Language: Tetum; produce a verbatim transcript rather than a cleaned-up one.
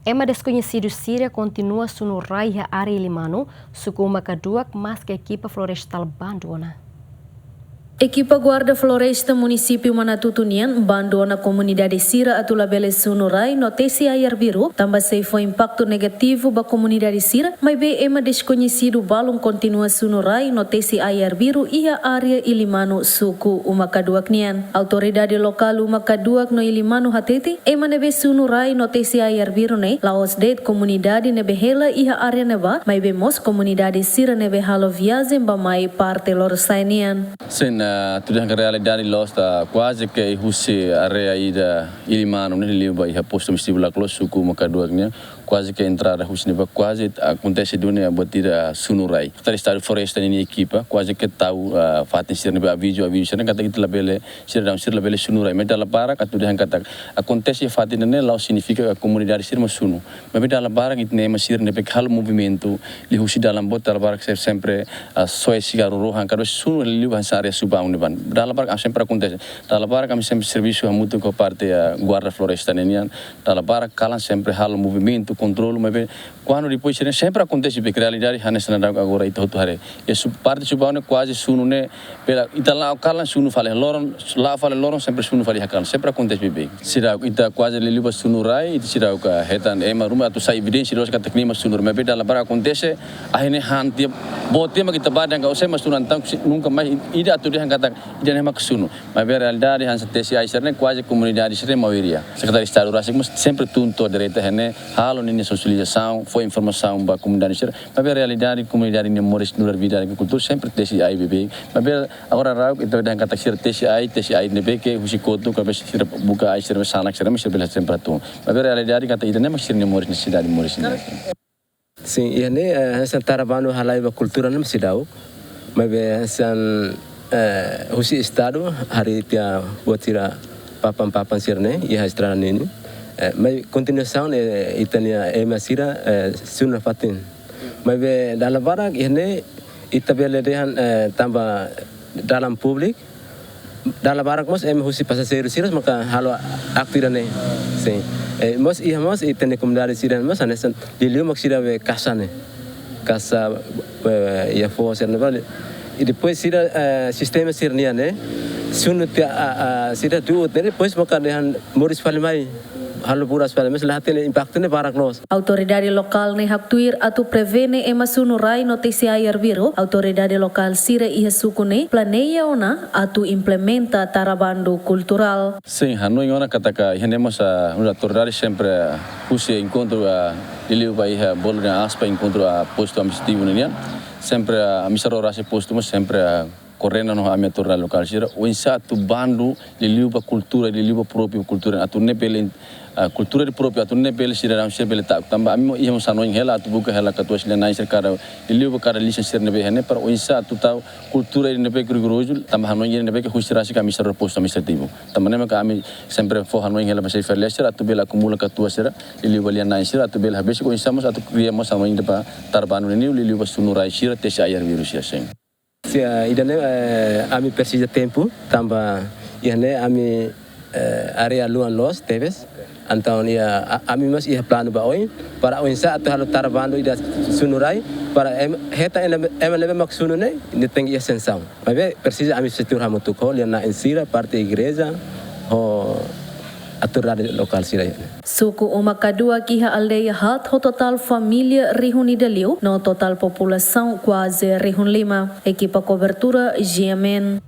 Ema deskoñesidu sira kontinua sunu rai iha área Ilimanu, suku Uma Kaduak, maske ekipa florestál bandu ona. Ekipa Guarda Floresta Munisípiu Manatuto nian bandu ona komunidade sira atu labele sunu rai no tesi ai arbiru, tanba sei fó impaktu negativu ba komunidade sira, maibé ema deskoñesidu balun kontinua sunu rai no tesi ai arbiru iha área Ilimanu, suku Uma Kaduak nian. Autoridade lokál Uma Kaduak no Ilimanu hatete, ema ne'ebé sunu rai no tesi ai arbiru ne'e la'ós de'it komunidade ne'ebé hela iha área ne'ebá, maibé mós komunidade sira ne'ebé halo viajen bá-mai parte Lorosa'e nian. Sin, ah, atu dehan katak realidade loos ita kuaze ke husi área ida Ilimanu ne'e liu ba iha postu munisípiu Laclos, suku Uma Kaduak nian, kuaze ke entrada husi ne'ebá kuaze akontese duni buat ida sunu rai. Sekretáriu Estadu Floresta ninia ekipa kuaze ke tau, ah, fatin sira ne'ebé avizu, avizu sira ne'e katak ita labele, sidadaun sira labele sunu rai. Maibé dala barak atu dehan katak akontese fatin ne'e la'ós signifika komunidade sira mak sunu. Maibé dala barak ita-nia ema sira ne'ebé halo movimentu liuhusi dalan boot, dala barak se-, sempre, ah, soe sigarru rohan, kada sunu liu hanesan área Subaun ne'ebá. Dala barak, ah, sempre akontese. Dala barak ami sempre servisu hamutuk ho parte, ah, Guarda Floresta nian. Dala barak kalan sempre halo movimentu, kontrolu, maibé kuandu depois sira sempre akontese, be realidade hanesan daudaun agora ita hotu haree. Iha su-, parte Subaun ne'e kuaze sunu ne'e, pela ita la'o kalan sunu fali loron, la'o fali loron sempre sunu fali iha kalan, sempre akontese beibeik. Seidauk ita kuaze liuliu ba sunu rai, ita seidauk hetan ema ruma atu sai evidénsia loos katak nia mak sunu rai. Maibé dala barak akontese, akhirnya han tiap, boot tiha mak ita bá dehan katak ó sei mak sunu, entaun nunka mais ida atu dehan katak ida-ne'e mak sunu. Maibé realidade hanesan tesi ai sira ne'e kuaze komunidade sira ne'e maioria. Sekretáriu Estadu rasik mós sempre tun to'o direta iha ne'e, halo ninia sosializasaun, fó informasaun ba komunidade sira. Maibé realidade komunidade nia moris nu'udar vida agrikultór sempre tesi ai beibeik. Maibé agora daudaun ita dehan katak sira tesi ai, tesi ai ne'ebé ke husi kotuk, kabe sira buka ai sira sanak sira, sira bele sempre tun. Maibé realidade katak ida-ne'e mak sira-nia moris, nesesidade moris ne'e. Sin, iha ne'e, eh, hanesan tara bandu halai ba kultura ne'e mak seidauk. Maibé hanesan, eh, husi Estadu harii tiha buat sira papan-papan sira ne'e iha estrada ninian. Eh, maibé kontinuasaun, eh, ita-nia ema sira, eh, sunu nafatin. Maibé dala barak iha ne'e ita bele dehan, eh, tanba dalan públiku, dala barak mós ema husi pasajeiru sira maka halo aktu ida-ne'e. Sin. Eh, mós iha mós ita-nia komunidade sira mós hanesan liuliu mak sira be kasa ne'e. Kasa, eh, iha foho sira ne'ebá. I depois sira, eh, sistema sira-nian ne'e, sunu tiha, ah, ah, sira du'ut ne'e, depois maka dehan moris fali mai, halo buras fali mai, la hatene impaktu ne'e barak loos. Autoridade lokál ne'e haktuir atu prevene ema sunu rai no tesi ai arbiru, autoridade lokál sira iha suku ne'e planeia ona atu implementa tara bandu kulturál. Sin, hanoin ona katak iha ne'e mós, ah, autoridade sempre, ah, husi enkontru, ah, liuliu ba iha bolu dehan aspa enkontru, ah, postu administrativu ninian. Sempre, ah, ami sira rasik postu mós sempre, ah, koordena no ami autoridade lokál sira. Oinsá atu bandu liuliu ba kultura, liuliu ba própriu kultura. Atu ne'e bele, ah, kultura ida própriu, atu ne'e bele sidadaun sira bele ta'uk. Tanba ami mós iha mós hanoin hela atu buka hela katuas lian-na'in sira kada, liuliu ba kada lisan sira ne'ebé iha ne'e para oinsá atu tau kultura ida ne'ebé rigorozu, tanba hanoin ida ne'ebé ke husi rasik ami sira postu administrativu. Tanba ne'e maka ami sempre fó hanoin hela ba xefe aldeia sira atu bele akumula katuas sira, liuliu ba lian-na'in sira atu bele habesik oinsá mós atu kria mós hanoin ida ba tara bandu ninian, liuliu ba sunu rai sira, tesi ai arbiru sira, sin. Sin, ah, ida-ne'e, eh, ami presiza tempu, tanba iha ne'e ami, eh, área luan loos tebes. Entaun iha, a-, ami mós iha planu ba oin, para oinsá atu halo tara bandu ida sunu rai, para em-, hetan ema, ema ne'ebé mak sunu ne'e, nia tenke iha sansaun. Maibé presiza ami setór hamutuk ho lian-na'in sira, parte igreja, ho autoridade lokál sira. Suku Uma Kaduak iha aldeia haat ho totál família rihun ida liu, no totál populasaun kuaze rihun lima. Ekipa kobertura, G M N.